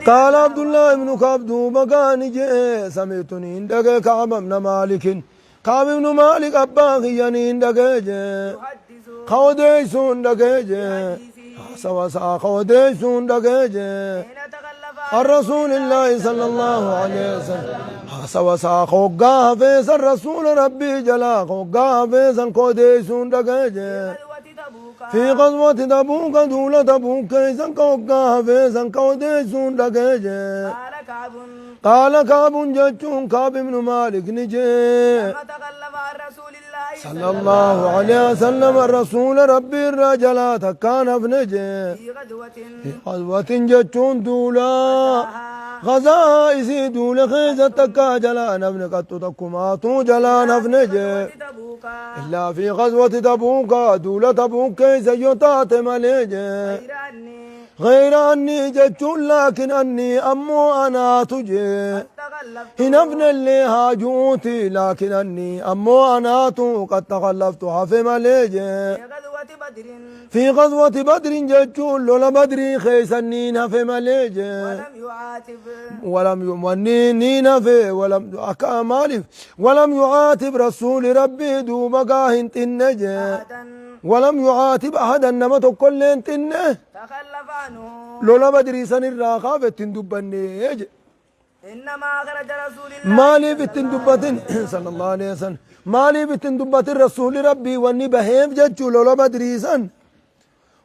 قال عبد الله بن كعب دوبا كان جاء سمعتني عندك كعب بن مالك، كعب بن مالك أبا خياني عندك جاء يحدث خوديسون دك جاء بحديثه سوا سا خوديسون دك جاء حين تخلف عن رسول الله صلى الله عليه وسلم سوا سا خوغا فيس الرسول ربي جلا خوغا فيس كوديسون دك جاء غزوة تبوك في غزوة تبوك دولة تبوك كيسا كوكا فيسا كوديسون دك جاء قال كعب قال كعب جتون كعب بن مالك نجي لما تخلف عن رسول الله صلى الله عليه وسلم الرسول ربي الرجلات كان ابنجي في غزوة في غزوة جتون دولا غزا إسي دول خيزة تكا جلان ابن قد تكما جلان ابنجي غزوة تبوك إلا في غزوة تبوك دولة تبوك كيس يتات مليجي غير أني غير أني جتون لكن أني أمو أنا تجي تخلفت هنا ابن اللي هاجوتي لكن أني أمو أنا تو قد تخلفت حفي مليجي في غزوة بدر في غزوة بدر جتون لولا بدر خيسنين في مليجي ولم يعاتب ولم يمنين في ولم مالف ولم يعاتب رسول ربي دوبا قاهن تنجي أحدا ولم يعاتب أحدا نما تقول تنه تخلف عنه لولا بدري سن الراخا فتن دبني إنما أخرج رسول الله مالي بتن دبتن صلى الله عليه وسلم مالي بتن دبتن رسول ربي واني بهيم جتشو لولا بدري سن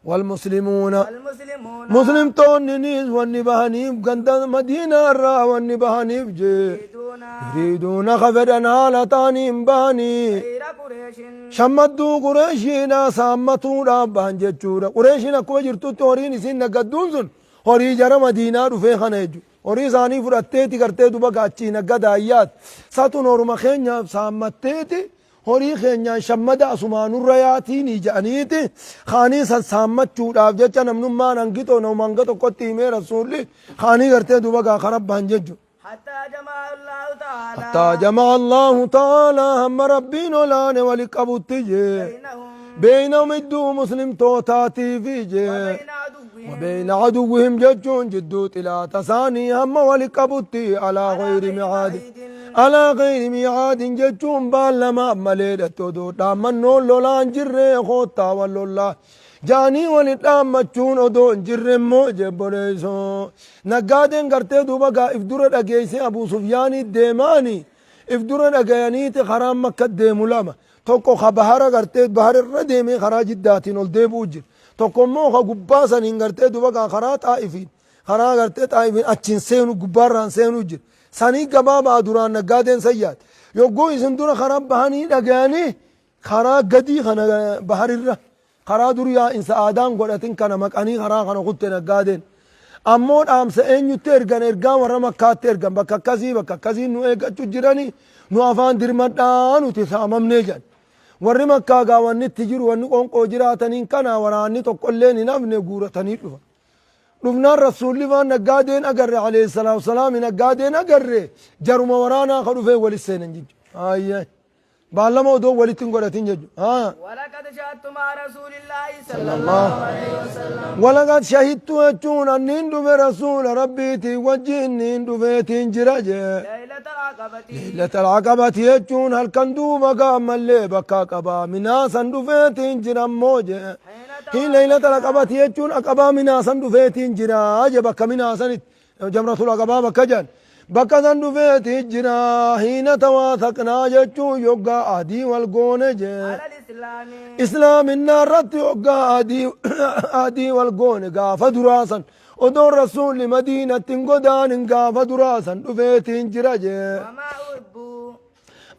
والمسلمون والمسلمون مسلم توننيز واني بهنيف غند مدينة الرا واني بهنيف جي يريدون يريدون خفرنا لتانيم بهني غير قريش شمدو قريشينا سامتو رابان جتشورا قريشينا كو جرتو تورين سين نقدون سن horii jara madiinaa dhufee kana jechuudha. Horii isaanii fudhatteeti gartee duba gaachii naggada ayyaat. Satun horuma keenyaaf saammatteeti horii keenyaan shammada asumaanurra yaatiin jedhaniiti kaanii san saammachuudhaaf jecha namnummaan hangitoo nama hanga tokkotti himee rasuulli kaanii gartee duba gaa karabbaan jechuudha. حتى جمع الله تعالى حتى جمع الله تعالى هم ربين olaane walitti jee. بينهم بينهم idduu muslimtootaatii fi jee. وبين عدوهم وبين عدوهم ججون جدو تلا تساني هم ولقبتي على غير ميعاد على غير ميعاد ججون بالما مليدة تودو دامنو لولان جري خوتا والله jaanii walit dhaammachuun odoo hin jirre immoo jebboleessoo naggaadeen gartee duuba gaa if dura dhageeyse Abuu Sufyaanii deemaani if dura dhagayaniiti karaan makka deemu lama tokko ka bahara gartee bahara irra deemee karaa jiddaatiin ol deebi'u jira tokko immoo ka gubbaa saniin gartee duuba gaa karaa xaa'ifiin karaa gartee xaa'ifiin achiin seenu gubbaarraan seenu jira sanii gabaabaa duraan naggaadeen sayyaati yogguu isin dura karaa bahanii dhagayanii karaa gadii kana baharirra karaa dur yaa'insa aadaan godhatin kana maqanii karaa kana kutte naggaadeen ammoo dhaamsa eenyutti ergan ergaa warra makkaatti ergan bakka akkasii bakka akkasii nu eeggachuu jiranii nu afaan dirmadhaa nuti saamamnee jedhan warri makkaa gaa wanni itti jiru wanni qonqoo jiraataniin kana waraanni tokkolleen hin hafne guuratanii dhufa dhufnaan rasuulli waan naggaadeen agarre alayhi salaatu wasalaam naggaadeen agarre jaruma waraanaa ka dhufee walis seenan jechuudha ayyee baallama odoo walitti hin godhatin jechuudha. ولقد شهدت مع رسول الله صلى الله عليه وسلم ولقد شهدت jechuun anniin dhufe rasuula rabbiitii wajjin niin dhufeetiin jira jee ليلة العقبة ليلة العقبة jechuun halkan duuba gaammallee bakka qabaa minaasan dhufeetiin jira ammoo jee حين hi ليلة العقبة jechuun aqabaa minaasan dhufeetiin jira je bakka minaasanitti jamratul aqabaa bakka jedhan bakka san dhufeetiin jira حين تواثقنا jechuun yoggaa adii wal goone jee على الإسلام islaaminaa irratti hoggaa adii wal goone gaafa duraasan odoon rasuulli madiinatti hin godaanin gaafa duraasan dhufeetiin jira jee وما أحب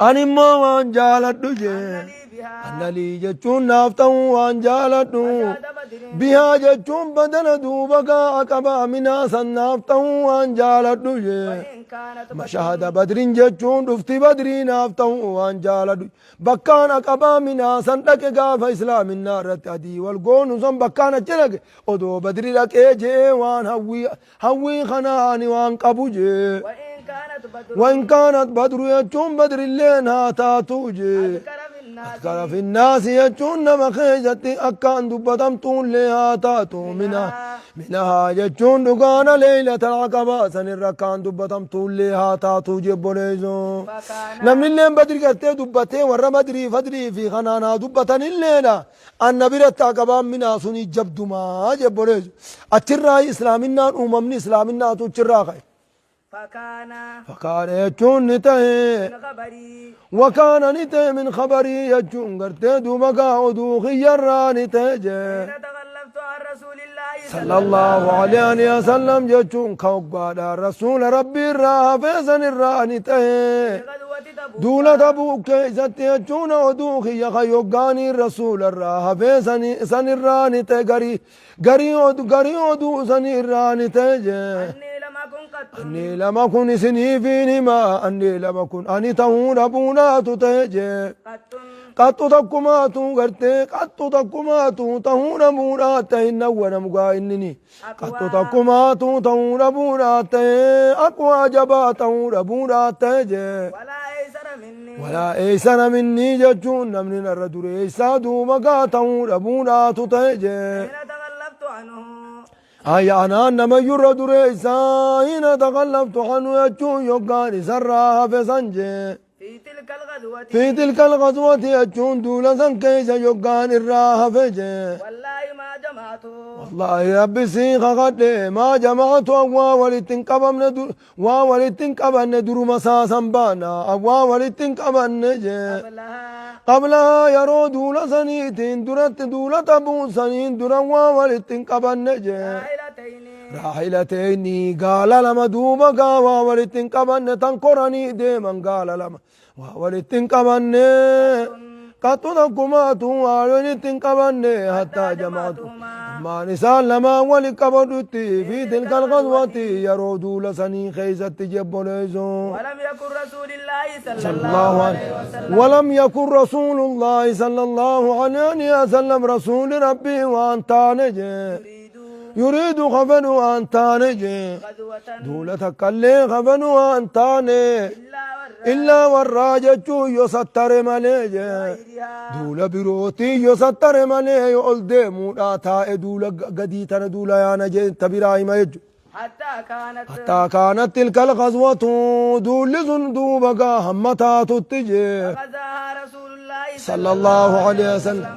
ani immoo waan jaaladhu jee أن لي بها أن لي jechuun naaf ta'uu waan jaaladhu مشهد بدر بها jechuun badana duuba gaa aqabaa minaasan naaf ta'uu waan jaaladhu jee وإن كانت مشهد بدر jechuun dhufti badrii naaf ta'uu waan jaaladhu bakkaan aqabaa minaasan dhaqe gaafa islaaminaa irratti adii wal goonu san bakkaan achi dhaqe odoo badri dhaqee jee waan hawwii hawwii kanaa ani waan qabu jee وإن كانت بدر وإن كانت بدر jechuun badrilleen haa taatu jee أذكر في الناس الناس. Akthara fi nnaasi jechuun nama keessatti akkaan dubbatamtuullee haa taatu minha minhaa jechuun dhugaana leeylatal aqabaa sanirra akkaan dubbatamtuullee haa taatu jebboleessoo. فكان Namnilleen badri gartee dubbatee warra badrii fadrii fi kanaan haa dubbatanilleedha. Anna biratti aqabaan minaa sunii jabdumaa jebboleessu. Achirraa islaaminaan uumamni islaaminaatu achirraa ka'e. فكان Fakaana jechuun ni ta'e. من خبري. Wakaana ni ta'e min khabarii jechuun gartee duuba gaa oduu kiyyarraa ni ta'e jee. حين تخلفت عن رسول الله Sallallahu alayhi wa sallam jechuun ka hoggaadha rasuula rabbii irraa hafee san irraa ni ta'e. في غزوة تبوك. Duula Tabuuk keessatti jechuun oduu kiyya kan yoggaanii rasuula irraa hafee san irraa ni ta'e garii garii oduu garii oduu san irraa ni ta'e jee. أني لم أكن قط. Anni lama kun isiniifiin hima anni lama kun ani ta'uu dhabuudhaatu ta'e jee. قط. Qaxxu takkumaatu gartee qaxxu takkumaatu ta'uu dhabuudhaa ta'e hin awwanamu gaa innini. Qaxxu takkumaatu ta'uu dhabuudhaa ta'e aqwaa jabaa ta'uu dhabuudhaa ta'e jee. ولا أيسر مني. Walaa eeysara minnii jechuun namni narra dureessaa duuba gaa ta'uu dhabuudhaatu ta'e jee. حين تخلفت عنه. Ayya anaan namayyurra dureessaa hina takallaftu anhu jechuun yoggaan isarraa hafe san jee. في تلك الغزوة. في تلك الغزوة jechuun duula san keessa yoggaan irraa hafe jee. والله ما جمعت. Wallaahi rabbi sii kakadhe maa jama'atu awwaa walitti hin qabamne waa walitti hin qabanne duruma saasan baana awwaa walitti hin qabanne jee. قبلها. Qablahaa yeroo duula saniitiin duratti duula tabuu saniin dura waa walitti hin qabanne jee. راحلتين. Raahilateenii gaala lama duuba gaa waa walitti hin qabanne tan koranii deeman gaala lama waa walitti hin qabanne. Qaxxu takkumaatu waa walitti hin qabanne hattaa jamaatu. Ammaan isaan lamaan wali qabadhutti fi tilkal ghazwati yeroo duula sanii keessatti jebboleessu. ولم يكن رسول الله صلى صلى الله الله عليه عليه وسلم. ولم يكن رسول الله صلى الله عليه وسلم رسول ربي وان تانجي يريد يريد خفن وان تانجي غزوة. دولة تكلي خفن وان تاني إلا ور إلا والراجة يستر مليجي غيرها. duula birootii yoo sattare malee yoo ol deemuudhaa taa'e duula gadii tana duula yaana jee ta biraa hima jechuudha. حتى كانت. Hattaa kaanat tilka alghazwatu duulli sun duuba gaa hamma taatutti jee. غزاها رسول الله Sallallahu alayhi wa sallam.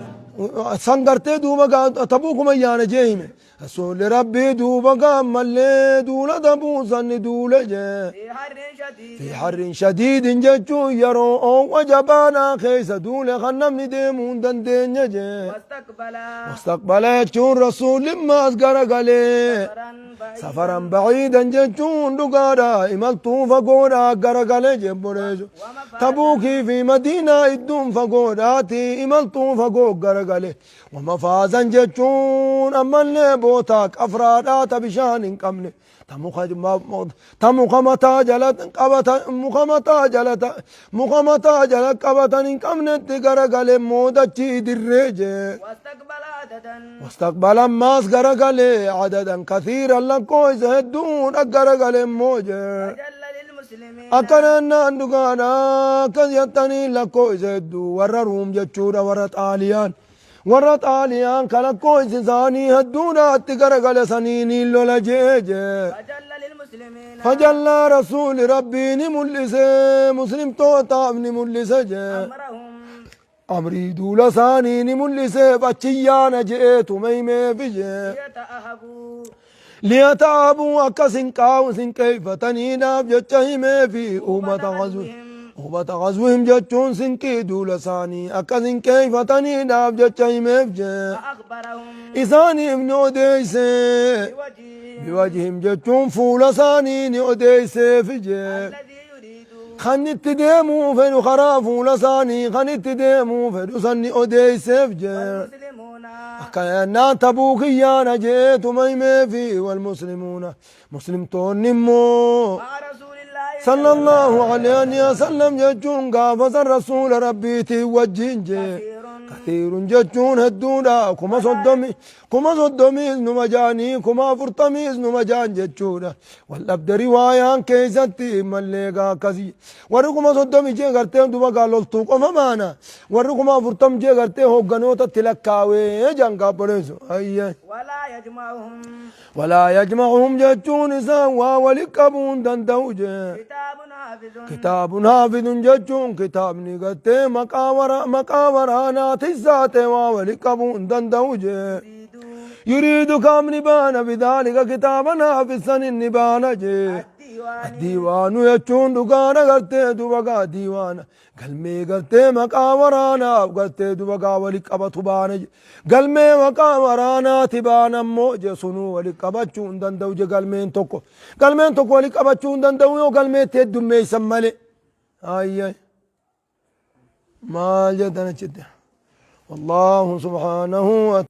San gartee duuba gaa tabuukuma yaana jee hime. Rasuulli rabbii duuba gaa ammallee duula tabuu sanni duule jee. في حر شديد. في حر شديد jechuun yeroo oowwa jabaanaa keessa duule kan namni deemuu hin dandeenye jee. واستقبل. Mustaqbala jechuun rasuulli maas garagalee. سفرا بعيدا. Safaran baciidan jechuun dhugaadha imaltuu fagoodhaa garagalee jebboleessu. Tabuukii fi Madiinaa idduun fagoodhaati imaltuu fagoo garagale. Wamafaazan jechuun ammallee bootaa qafraadhaa ta bishaan hin qabne. Ta muka mataa jala qabatan muka mataa jala muka mataa jala qabatan hin qabnetti garagale moodachii dirree jee. واستقبل عددا. واستقبل ammaas garagalee عددا كثيرا lakkoofsa hedduun garagalee mooje. فجل للمسلمين. Akkana dhugaadha akkas jettanii lakkoofsa hedduu warra Ruum jechuudha warra Xaaliyaan. Warra Xaaliyaan ka lakkoofsi isaanii hedduudhaatti garagale sanii ni lola jee jee. فجل للمسلمين. فجلى rasuuli rabbii ni mul'ise muslimtootaaf ni mul'ise jee. أمرهم. Amrii duula isaanii ni mul'iseef achi yaana je'eetu himeefi jee. ليتأهبوا. Liyataabuu akka sinqaa'u sinqeeffataniidhaaf jecha himeefi uummata ghazwi. Uummata ghazwihim jechuun sinqii duula isaanii akka sinqeeffataniidhaaf jecha himeef jee. فأخبرهم. Isaaniif ni odeeyse. بوجههم. Biwajhihim jechuun fuula isaanii ni odeeyseef jee. الذي يريد. Kan itti deemuu fedhu karaa fuula isaanii kan itti deemuu fedhu san ni odeeyseef jee. والمسلمون. Akkana tabuukiyyaana jeetuma himeefi walmuslimuuna muslimtoonni immoo مع رسول الله sallallahu alayhi wa sallam jechuun gaafa san rasuula rabbiitiin wajjin jee. كثير. Kathiirun jechuun hedduudha. 30,000 30,000s numa jaanii 40,000s numa jaan jechuudha. Wal dhabde riwaayaan keessatti mallee gaa akkasii. Warri 30,000 jee gartee duba gaa loltuu qofa baana. Warri 40,000 jee gartee hoogganootatti lakkaawee jaan gaabboleessu. Ayyee. Walaa yajma'uhum. Walaa yajma'uhum jechuun isaan waa wali qabuu hin danda'u jee. Kitaabun haafizun. Kitaabun haafizun jechuun kitaabni gartee maqaa wara maqaa waraanaa tissaa ta'e waa wali qabuu hin danda'u jee. Yuriidu. Yuriidu kaamni baana bidaalika kitaaban haafisan inni baana jee. Addiiwaani. Addiiwaanu jechuun dhugaadha gartee duba gaa diiwaana. Galmee gartee maqaa waraanaaf gartee duba gaa wali qabatu baana je. Galmee maqaa waraanaati baana immoo je sunuu wali qabachuu hin danda'u je galmeen tokko. Galmeen tokko wali qabachuu hin danda'u yoo galmeetti heddummeessan malee. Ayyay. Maal jettan achitti? Wallaahu subhaanahu wa